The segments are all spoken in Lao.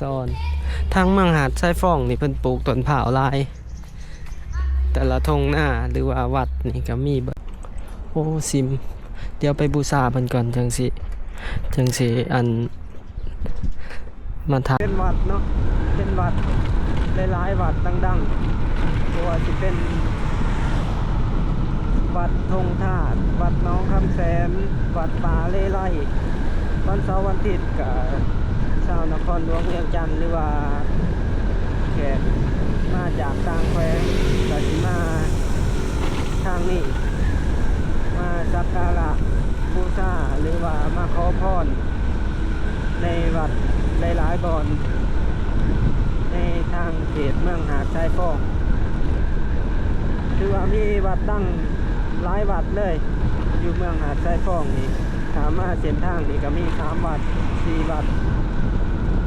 ສອນ ທາງເມືອງຫາດຊາຍຟອງນີ້ເພິ່ນປູກຕົ້ນພ້າວຫຼາຍ ແຕ່ລະທົ່ງນາ ຫຼືວ່າວັດນີ້ກໍມີເບິດ. ໂອ້ ຊິມ ດຽວໄປບູຊາເພິ່ນກ່ອນ ຈັ່ງຊິ ຈັ່ງຊິ ອັນ ມາຖ່າຍ ເປັນວັດເນາະ ເປັນວັດ ຫຼາຍໆວັດດັງໆ ບໍ່ວ່າຊິເປັນ ວັດທົ່ງທາດ, ວັດໜອງຄຳແສນ, ວັດປ່າເລໄລ. ວັນເສົາວັນອາທິດກະຊາວນະຄອນຫຼວງວຽງຈັນ ຫຼືວ່າແຂກມາຈາກຕ່າງແຂວງກະຊິມາທາງນີ້ ມາສັກກາລະບູຊາ ຫຼືວ່າມາຂໍພອນ ໃນວັດຫຼາຍໆບ່ອນໃນທາງເຂດເມືອງຫາດຊາຍຟອງ. ຖືວ່າມີວັດດັງຫຼາຍວັດເລີຍ ຢູ່ເມືອງຫາດຊາຍຟອງນີ້. ຖ້າມາເສັ້ນທາງນີ້ກໍມີສາມວັດ ສີ່ວັດ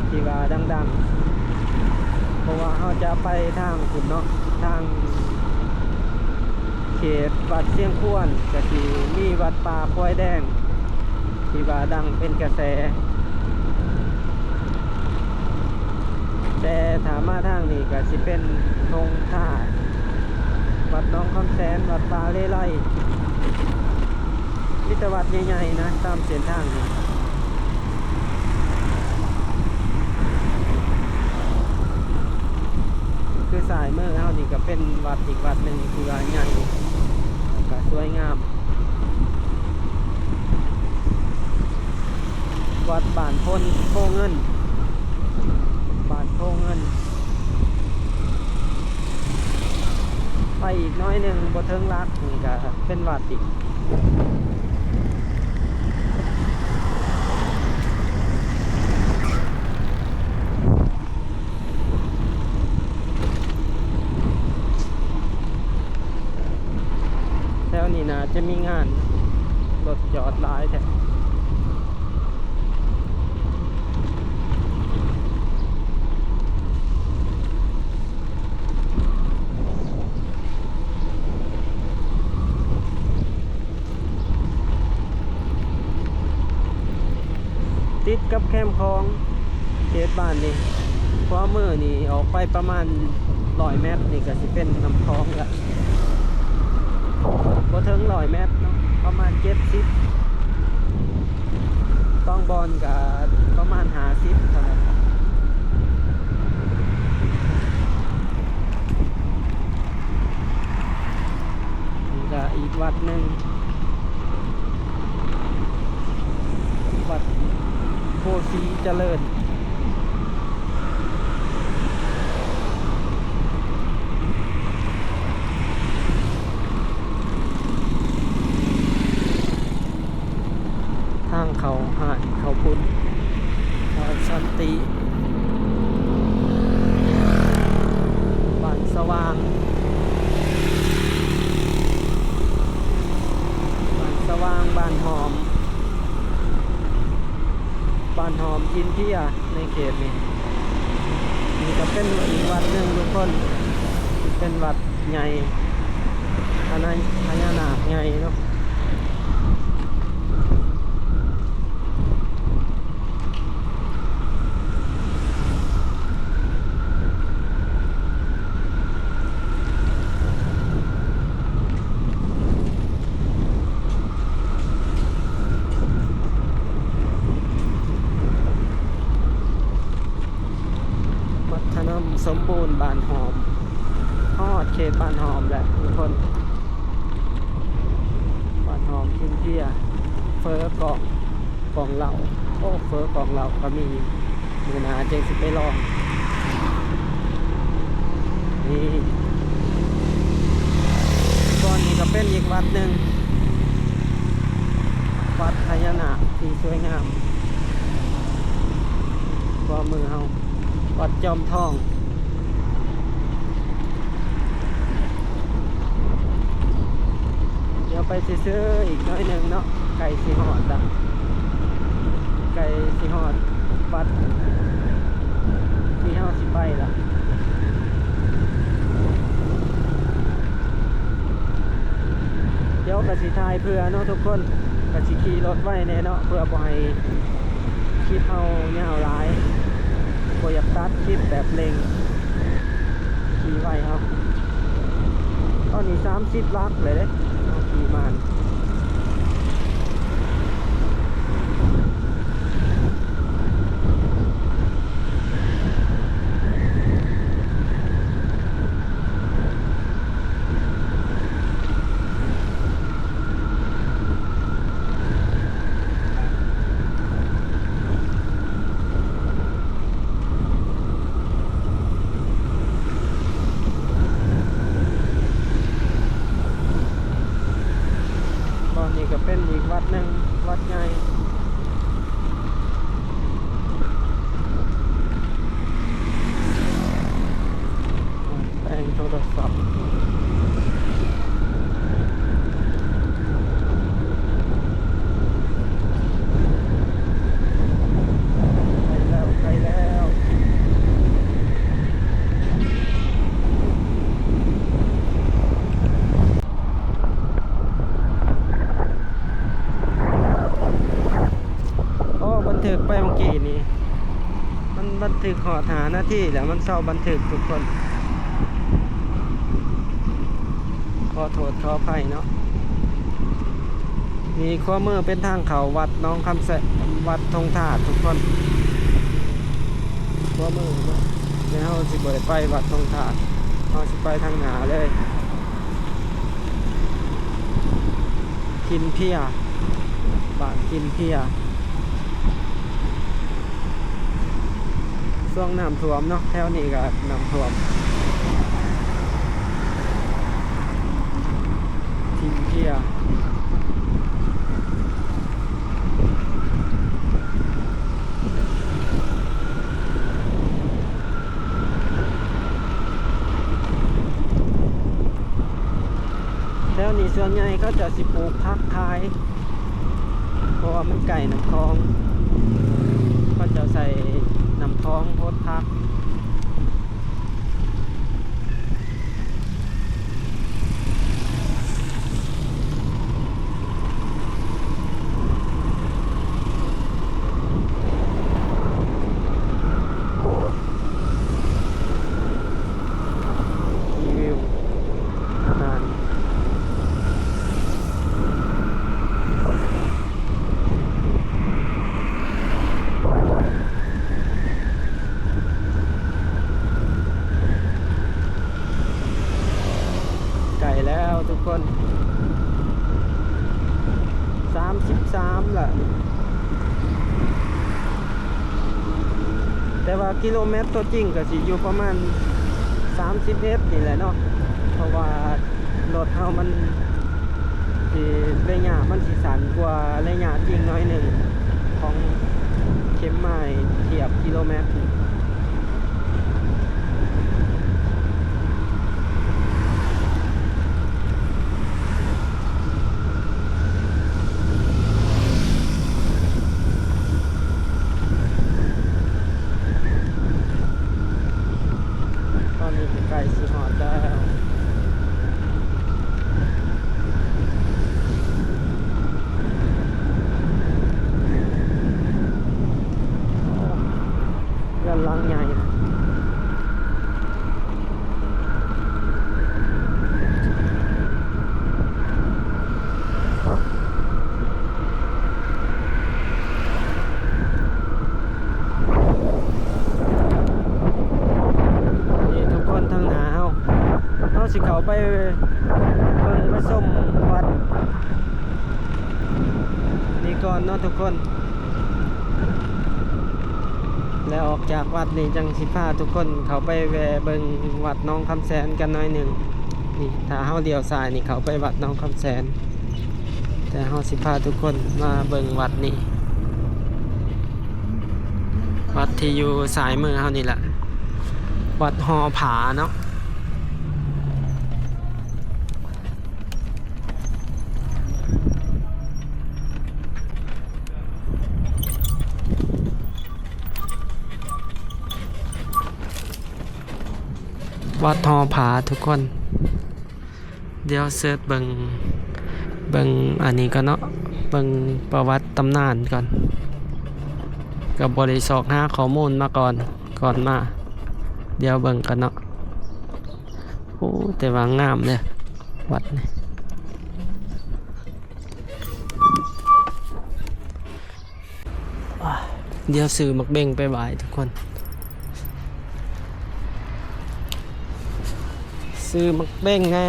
ທີ່ວ່າດັງໆ ເພາະວ່າເຮົາຈະໄປທາງພຸ້ນເນາະ ທາງເຂດວັດຊຽງຄວນ ກໍຊິມີວັດປ່າຄວາຍແດງ ທີ່ວ່າດັງເປັນກະແສ. ແຕ່ຖ້າມາທາງນີ້ກໍຊິເປັນທົ່ງທາດ, ວັດໜອງຄຳແສນ, ວັດປ່າເລໄລ, ມີແຕ່ວັດໃຫຍ່ໆນະ ຕາມເສັ້ນທາງນີ້. ຄືຊ້າຍມືເຮົານີ້ກໍເປັນວັດອີກວັດໜຶ່ງທີ່ວ່າໃຫຍ່ ແລ້ວກໍສວຍງາມ. ວັດບ້ານໂພນ ໂພເງິນ ບ້ານໂພເງິນ. ໄປອີກໜ້ອຍໜຶ່ງ ບໍ່ເຖິງຫຼັກນີ້ກະເປັນວັດອີກ. ແຖວນີ້ໜ້າຈະມີງານ ລົດຈອດຫຼາຍແທ້. ຕິດກັບແຄມຂອງເຂດບ້ານນີ້ ຂວາມືນີ້ອອກໄປປະມານຮ້ອຍແມັດນີ້ກໍຊິເປັນນ້ຳຂອງລະ ບໍ່ເຖິງຮ້ອຍແມັດເນາະ ປະມານເຈັດສິບ ບາງບ່ອນກໍປະມານຫ້າສິບເທົ່ານັ້ນ. ນີ້ກໍອີກວັດໜຶ່ງ ວັດໂພສີຈະເລີນ. ທາງເຂົ້າຮ້ານເຂົ້າປຸ້ນ ຮ້ານສັນຕິ ບ້ານສະຫວ່າງ ບ້ານສະຫວ່າງ ບ້ານຫອມ ບ້ານຫອມຖິ່ນເພຍ ໃນເຂດນີ້. ນີ້ກໍເປັນອີກວັດໜຶ່ງທຸກຄົນ ເປັນວັດໃຫຍ່ ພະນາ ພະຍານາກໃຫຍ່ເນາະ. ວັດທະນຳສົມບູນບ້ານຫອມ ຮອດເຂດບ້ານຫອມແລ້ວທຸກຄົນ. ບ້ານຫອມຖິ່ນເພຍ ເຝີກອງ ກອງເຫຼົ້າ. ໂອ້ ເຝີກອງເຫຼົ້າກໍມີ ມື້ໜ້າຈຶ່ງຊິໄປລອງ. ນີ້ ບ່ອນນີ້ກໍເປັນອີກວັດໜຶ່ງ ວັດພະຍານາກທີ່ສວຍງາມ ຂວາມືເຮົາ ວັດຈອມທອງ. ດຽວໄປຊື່ໆອີກໜ້ອຍໜຶ່ງເນາະ ໃກ້ຊິຮອດລະ ໃກ້ຊິຮອດວັດທີ່ເຮົາຊິໄປລະ. ດຽວກະຊິຖ່າຍເພື່ອເນາະທຸກຄົນ ກະຊິຂີ່ລົດໄວແດ່ເນາະ ເພື່ອບໍ່ໃຫ້ຄລິບເຮົາຍາວຫຼາຍ. ບໍ່ຢາກຕັດຄລິບແບບເລັ່ງ ຂີ່ໄວເຮົາ. ຕອນນີ້ສາມສິບຫຼັກເລີຍເດ້ ເຮົາຂີ່ມາ. ຕອນນີ້ກໍເປັນອີກວັດໜຶ່ງ, ວັດໃຫຍ່. ແປງໂທລະສັບ. ໃກ້ແລ້ວ ໃກ້ແລ້ວ. ໂອ້ ບັນທຶກໄປເມື່ອກີ້ນີ້ ມັນບັນທຶກຮອດຫ້ານາທີແລ້ວ ມັນເຊົາບັນທຶກທຸກຄົນ. ຂໍໂທດຂໍອະໄພເນາະ. ນີ້ຂວາມືເປັນທາງເຂົ້າວັດໜອງຄຳແສນ ວັດທົ່ງທາດທຸກຄົນ ຂວາມືເນາະ. ແຕ່ເຮົາຊິບໍ່ໄດ້ໄປວັດທົ່ງທາດ ເຮົາຊິໄປທາງໜ້າເລີຍ. ຖິ່ນເພຍ ບ້ານຖິ່ນເພຍ. ຊ່ວງນ້ຳຖ້ວມເນາະ ແຖວນີ້ກໍນ້ຳຖ້ວມ. ຖິ່ນເພຍ. ແຖວນີ້ສ່ວນໃຫຍ່ເຂົາເຈົ້າຊິປູກຜັກຂາຍ ເພາະວ່າມັນໃກ້ນ້ຳຂອງ ເຂົາເຈົ້າໃຊ້ນ້ຳຂອງຫົດຜັກ. ໃກ້ແລ້ວທຸກຄົນ ສາມສິບສາມລະ ແຕ່ວ່າກິໂລແມັດຕົວຈິງກໍຊິຢູ່ປະມານສາມສິບເອັດນີ້ແຫຼະເນາະ ເພາະວ່າ ລົດເຮົາມັນຊິ ໄລຍະມັນຊິສັ້ນກວ່າໄລຍະຈິງໜ້ອຍໜຶ່ງ ຂອງເຂັມໄມລ໌ທຽບກິໂລແມັດ. ຕອນນີ້ກໍໃກ້ຊິຮອດແລ້ວ ເຮືອນຫຼັງໃຫຍ່. ນີ້ທຸກຄົນ ທາງໜ້າເຮົາ ເຮົາຊິເຂົ້າໄປເບິ່ງໄປຊົມວັດນີ້ກ່ອນເນາະທຸກຄົນ. ແລ້ວອອກຈາກວັດນີ້ ຈັ່ງຊິພາທຸກຄົນເຂົ້າໄປແວ່ເບິ່ງວັດໜອງຄຳແສນກັນໜ້ອຍໜຶ່ງ. ນີ້ ຖ້າເຮົາລ້ຽວຊ້າຍນີ້ ເຂົ້າໄປວັດໜອງຄຳແສນ, ແຕ່ເຮົາຊິພາທຸກຄົນມາເບິ່ງວັດນີ້, ວັດທີ່ຢູ່ຊ້າຍມືເຮົານີ້ແຫຼະ, ວັດຫໍຜາເນາະ. ວັດຫໍຜາທຸກຄົນ, ດຽວເສີດເບິ່ງ, ເບິ່ງອັນນີ້ກ່ອນເນາະ, ເບິ່ງປະຫວັດຕຳນານກ່ອນ, ກໍບໍ່ໄດ້ຊອກຫາຂໍ້ມູນມາກ່ອນ. ກ່ອນມາ ດຽວເບິ່ງກັນເນາະ. ໂອ້ ແຕ່ວ່າງາມເດ້ວັດນີ້. ດຽວຊື້ໝາກເບັງໄປຫວ້າຍທຸກຄົນ ຊື້ໝາກເບັງແດ່.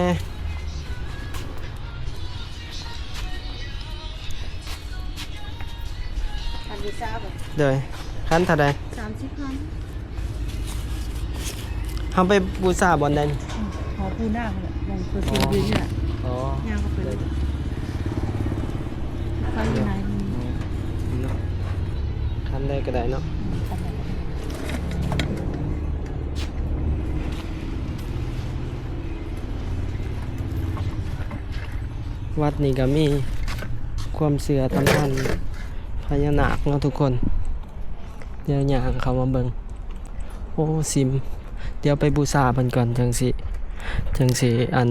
ຄັນບູຊາບໍ່? ໂດຍ ຄັນເທົ່າໃດ? ສາມສິບພັນ. ເຮົາໄປບູຊາບ່ອນໃດ? ຫໍປູນາພຸ້ນແຫຼະ ໝ່ອງເພິ່ນ ອໍ ຢືນຢູ່ຫັ້ນແຫຼະ. ອໍ ຍ່າງເຂົ້າໄປເລີຍ ໄຟຢູ່ໃນ. ເນາະ ຄັນໃດກໍໄດ້ເນາະ. ອືມ ຄັນໃດກໍໄດ້. ວັດນີ້ກໍມີຄວາມເຊື່ອທາງດ້ານພະຍານາກເນາະທຸກຄົນ. ດຽວຍ່າງເຂົ້າມາເບິ່ງ. ໂອ້ ຊິມ ດຽວໄປບູຊາເພິ່ນກ່ອນ ຈັ່ງຊິ ຈັ່ງຊິ ອັນ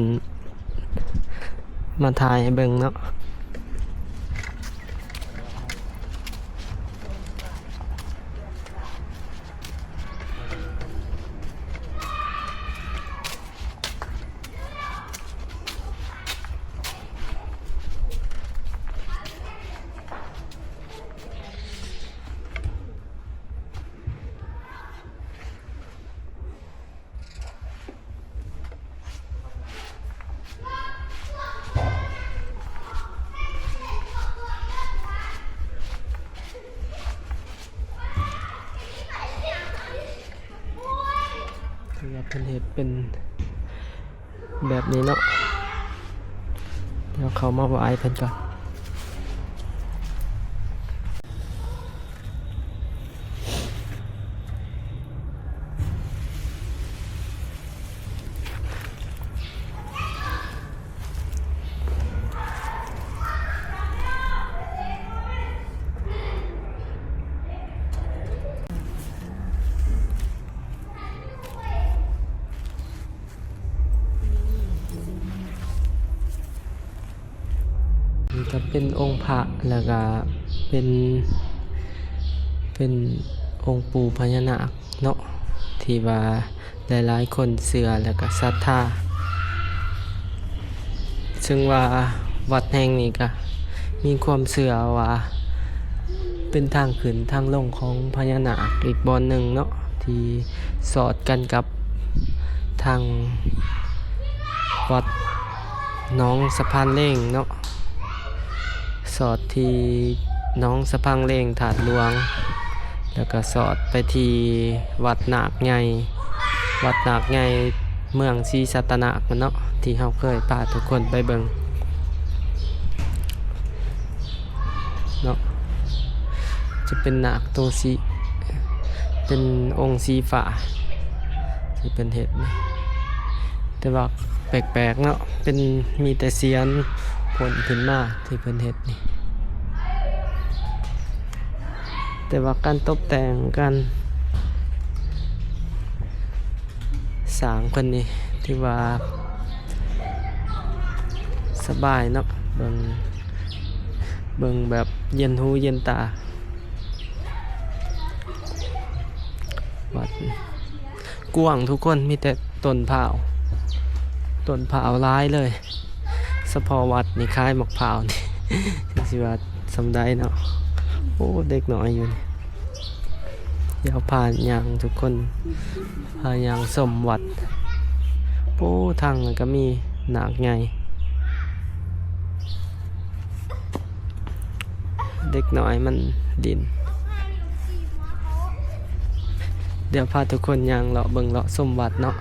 ມາຖ່າຍໃຫ້ເບິ່ງເນາະ. ຖືວ່າເພິ່ນເຮັດເປັນແບບນີ້ເນາະ. ດຽວເຂົ້າມາຫວ້າຍເພິ່ນກ່ອນ. ນີ້ກໍເປັນອົງພະ ແລ້ວກໍເປັນ ເປັນອົງປູພະຍານາກເນາະ ທີ່ວ່າຫຼາຍໆຄົນເຊື່ອ ແລ້ວກໍສັດທາ. ເຊິ່ງວ່າວັດແຫ່ງນີ້ກໍມີຄວາມເຊື່ອວ່າເປັນທາງຂຶ້ນທາງລົງຂອງພະຍານາກອີກບ່ອນໜຶ່ງເນາະ ທີ່ສອດກັນກັບທາງວັດໜອງສະພານເລງເນາະ. ສອດທີ່ໜອງສະພານເລງ ທາດຫຼວງ ແລ້ວກໍສອດໄປທີ່ວັດນາກໃຫຍ່ ວັດນາກໃຫຍ່ເມືອງສີສັດຕະນາກເນາະ ທີ່ເຮົາເຄີຍພາທຸກຄົນໄປເບິ່ງເນາະ. ຈະເປັນນາກໂຕສີ ເປັນອົງສີຟ້າທີ່ເພິ່ນເຮັດນີ້ ແຕ່ວ່າແປກໆເນາະ ເປັນ ມີແຕ່ສຽນພົ້ນຂຶ້ນມາ ທີ່ເພິ່ນເຮັດນີ້ ແຕ່ວ່າການຕົບແຕ່ງ ການສ້າງເພິ່ນນີ້ ຖືວ່າສະບາຍເນາະ ເບິ່ງ ເບິ່ງແບບເຢັນຫູເຢັນຕາ. ວັດ ກວ້າງທຸກຄົນ ມີແຕ່ຕົ້ນພ້າວ ຕົ້ນພ້າວຫຼາຍເລີຍ. ສະເພາະວັດນີ້ຂາຍໝາກພ້າວນີ້ ຈັກຊິວ່າສ່ຳໃດເນາະ. ໂອ້ ເດັກນ້ອຍຢູ່ນີ້. ດຽວພາຍ່າງທຸກຄົນ ພາຍ່າງຊົມວັດ. ໂອ້ ທາງນັ້ນກໍມີນາກໃຫຍ່. ເດັກນ້ອຍມັນດິ້ນ. ດຽວພາທຸກຄົນຍ່າງເລາະເບິ່ງເລາະຊົມວັດເນາະ.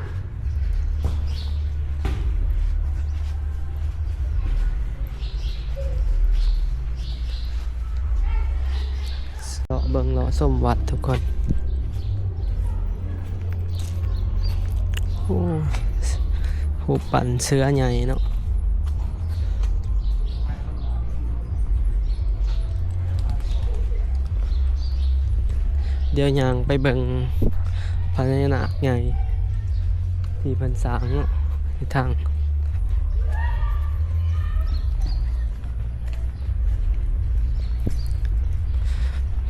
ເລາະເບິ່ງເລາະຊົມວັດທຸກຄົນ. ໂອ້ ຮູບປັ້ນເສືອໃຫຍ່ເນາະ. ດຽວຍ່າງໄປເບິ່ງພະຍານາກໃຫຍ່ທີ່ເພິ່ນສ້າງເນາະ ທີ່ທາງ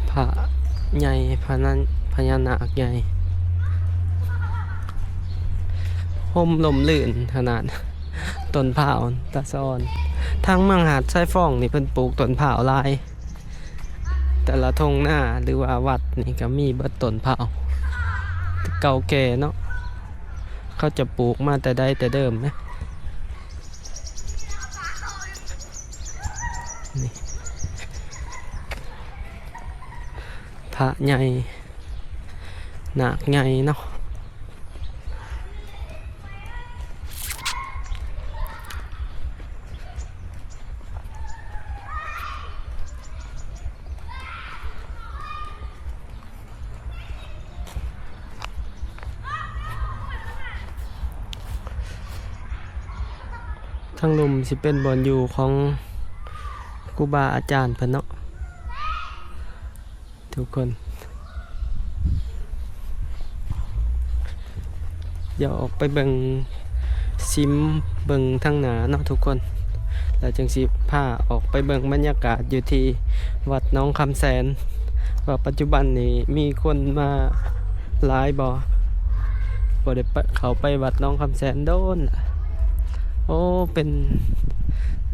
ພະໃຫຍ່ ພະນັ້ນ ພະຍານາກໃຫຍ່ ຮົ່ມຮົ່ມລື່ນຂະໜາດ ຕົ້ນພ້າວຕາສະອອນ. ທາງເມືອງຫາດຊາຍຟອງນີ້ເພິ່ນປູກຕົ້ນພ້າວຫຼາຍ. ແຕ່ລະທົ່ງນາ ຫຼືວ່າວັດນີ້ກໍມີເບິດຕົ້ນພ້າວ ເກົ່າແກ່ເນາະ. ເຂົາຈະປູກມາແຕ່ໃດແຕ່ເດີມເດ້. ນີ້ ພະໃຫຍ່ ນາກໃຫຍ່ເນາະ. ທາງລຸ່ມຊິເປັນບ່ອນຢູ່ຂອງຄູບາອາຈານເພິ່ນເນາະ ທຸກຄົນ. ດຽວອອກໄປເບິ່ງ ຊິມເບິ່ງທາງໜ້າເນາະທຸກຄົນ ແລ້ວຈຶ່ງຊິພາອອກໄປເບິ່ງບັນຍາກາດຢູ່ທີ່ວັດໜອງຄຳແສນ ວ່າປັດຈຸບັນນີ້ມີຄົນມາຫຼາຍບໍ່. ບໍ່ໄດ້ໄປ ເຂົ້າໄປວັດໜອງຄຳແສນໂດນລະ. ໂອ້ ເປັນ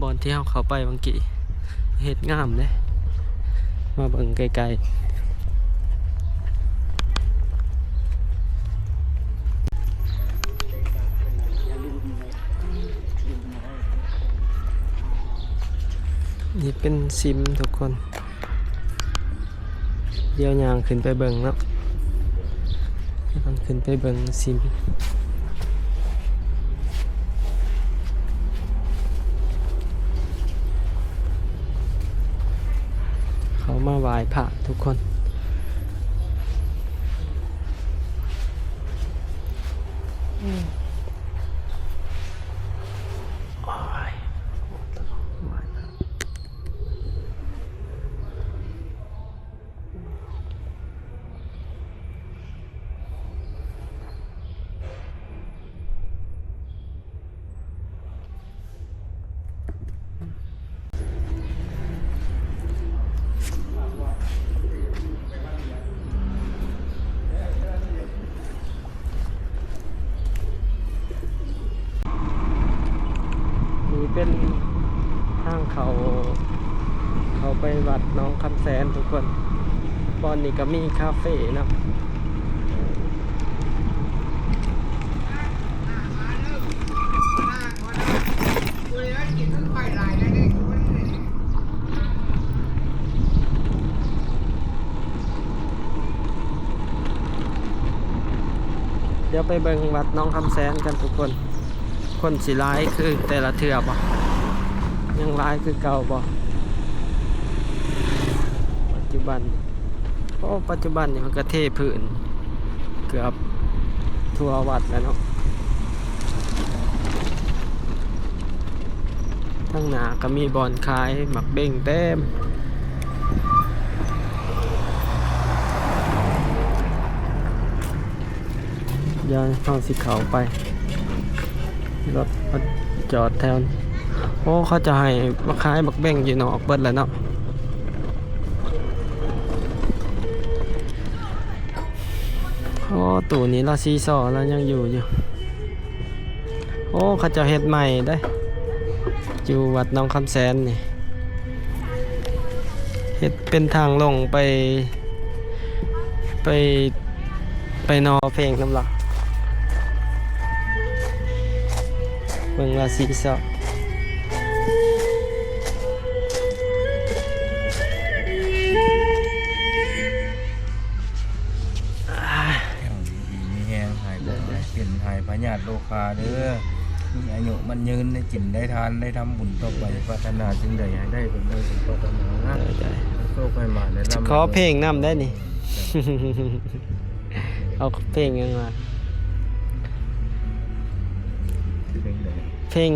ບ່ອນທີ່ເຮົາເຂົ້າໄປຫວ່າງກີ້. ເຮັດງາມເດ້ ມາເບິ່ງໃກ້ໆ. ນີ້ເປັນຊິມທຸກຄົນ. ດຽວຍ່າງຂຶ້ນໄປເບິ່ງເນາະ ຍ່າງຂຶ້ນໄປເບິ່ງຊິມ. ເຂົ້າມາໄຫວ້ພະທຸກຄົນ. ໂອ້ຍ ໄຫວ້ພະ. ນີ້ເປັນທາງເຂົ້າ ເຂົ້າໄປວັດໜອງຄຳແສນທຸກຄົນ. ບ່ອນນີ້ກໍມີຄາເຟເນາະ. ດຽວໄປເບິ່ງວັດໜອງຄຳແສນກັນທຸກຄົນ. ຄົນຊິຫຼາຍຄືແຕ່ລະເທື່ອບໍ່? ຍັງຫຼາຍຄືເກົ່າບໍ່ ປັດຈຸບັນ? ໂອ້ ປັດຈຸບັນນີ້ເພິ່ນກໍເທພື້ນເກືອບທົ່ວວັດແລ້ວເນາະ. ທາງໜ້າກໍມີບ່ອນຂາຍໝາກເບັງເຕັມ. ດຽວເຮົາຊິເຂົ້າໄປ ລົດມາຈອດແຖວນີ້. ໂອ້ ເຂົາເຈົ້າໃຫ້ມາຂາຍໝາກເບັງຢູ່ນອກເບິດແລ້ວເນາະ. ໂອ້ ຕູ້ນີ້ລາວຊີຊໍລາວຍັງຢູ່ຢູ່. ໂອ້ ເຂົາເຈົ້າເຮັດໃໝ່ເດ້ ຢູ່ວັດໜອງຄຳແສນນີ້ ເຮັດເປັນທາງລົງໄປ ໄປ ໄປນອກ. ເພງນຳລາວ ເບິ່ງລາວຊີຊໍ. ແຂງດີມີແຮງ ຫາຍ ເປັນ ຫາຍພະຍາດໂລຄາເດີ ມີອາຍຸໝັ້ນຍືນ ໄດ້ກິນໄດ້ທານ ໄດ້ທຳບຸນຕໍ່ໄປ ປາດຖະໜາສິ່ງໃດໃຫ້ໄດ້ ເປັນໄດ້ສົມປາດຖະໜາ ໂຊກໃຫ້ໝານ ແລະ ຂໍເພງນຳໄດ້ນີ້. ເອົາເພງຫຍັງມາ? ເພງໃດ? ເພງ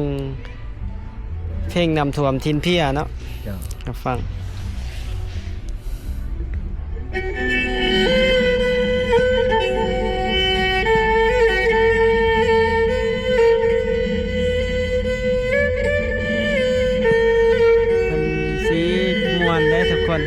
ເພງນ້ຳຖ້ວມຖິ່ນເພຍເນາະ. ເຈົ້າ ມາຟັງ. ເພິ່ນຊິມ່ວນເດ້ທຸກຄົນ.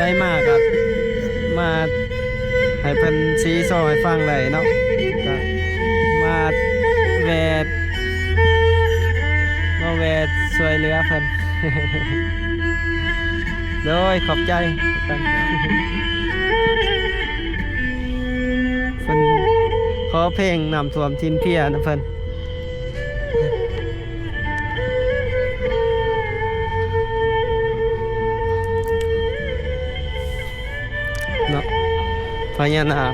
ໄດ້ມາກໍມາໃຫ້ເພິ່ນຊີ້ຊໍໃຫ້ຟັງໄດ້ເນາະ ກໍມາແວ່ ມາແວ່ຊ່ວຍເຫຼືອເພິ່ນ. ໂດຍ ຂອບໃຈ. ເພິ່ນຂໍເພງນ້ຳຖ້ວມຖິ່ນເພຍນຳເພິ່ນ. ເນາະ ພະຍານາກ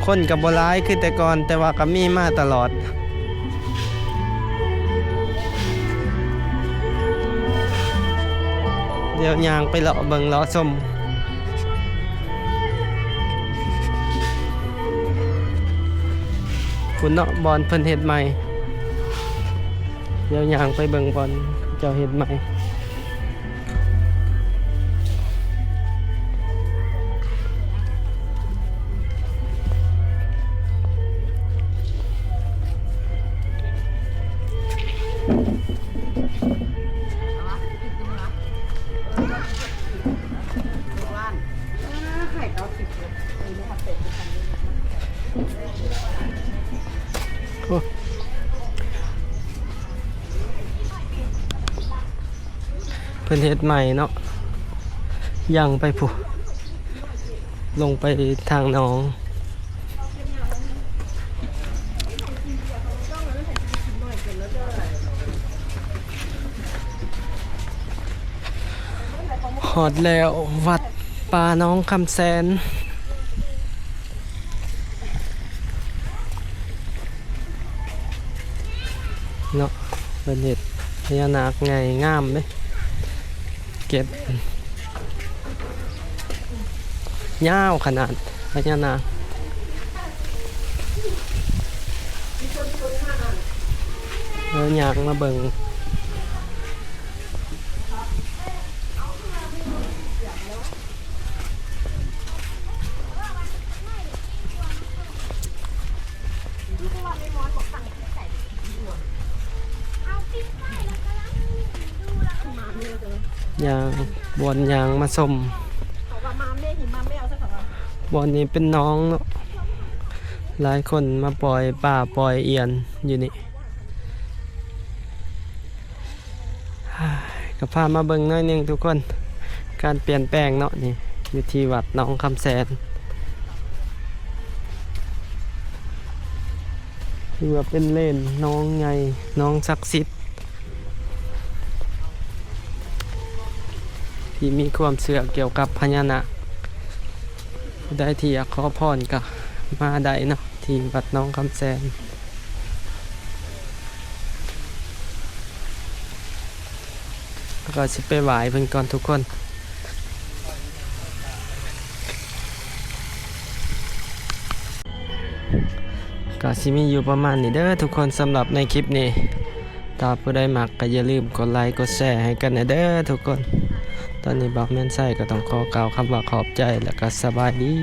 ຄົນກໍບໍ່ຫຼາຍຄືແຕ່ກ່ອນ ແຕ່ວ່າກໍມີມາຕະຫຼອດ. ດຽວຍ່າງໄປເລາະເບິ່ງເລາະຊົມ ພຸ້ນເນາະ ບ່ອນເພິ່ນເຮັດໃໝ່. ດຽວຍ່າງໄປເບິ່ງບ່ອນເຂົາເຈົ້າເຮັດໃໝ່. ໂອ້ ເພິ່ນເຮັດໃໝ່ເນາະ ຍ່າງໄປພຸ້ນ ລົງໄປທາງໜອງ. ຮອດແລ້ວ ວັດປ່າໜອງຄຳແສນເນາະ ເພິ່ນເຮັດພະຍານາກໃຫຍ່ງາມເດ້ ເກັບ ຍາວຂະໜາດພະຍານາກ. ເອີ ຍ່າງມາເບິ່ງ ຍ່າງ ບ່ອນຍ່າງມາຊົມ ບ່ອນນີ້ເປັນໜອງເນາະ ຫຼາຍຄົນມາປ່ອຍປາປ່ອຍອຽນຢູ່ນີ້. ກໍພາມາເບິ່ງໜ້ອຍໜຶ່ງທຸກຄົນ ການປ່ຽນແປງເນາະ ນີ້ຢູ່ທີ່ວັດໜອງຄຳແສນ ຖືວ່າເປັນເລນໜອງໃຫຍ່ ໜອງສັກສິດ ທີ່ມີຄວາມເຊື່ອກ່ຽວກັບພະຍານາກ. ຜູ້ໃດທີ່ຢາກຂໍພອນກໍມາໄດ້ເນາະ ທີ່ວັດໜອງຄຳແສນ ແລ້ວກໍຊິໄປໄຫວ້ເພິ່ນກ່ອນທຸກຄົນ. ກໍຊິມີຢູ່ປະມານນີ້ເດີທຸກຄົນ ສຳລັບໃນຄລິບນີ້. ຖ້າຜູ້ໃດມັກກໍຢ່າລືມກົດໄລກົດແຊໃຫ້ກັນແດ່ເດີທຸກຄົນ. ຕອນນີ້ບ່າວແມ່ນໄຊກໍຕ້ອງຂໍກ່າວຄຳວ່າຂອບໃຈ ແລ້ວກໍສະບາຍດີ.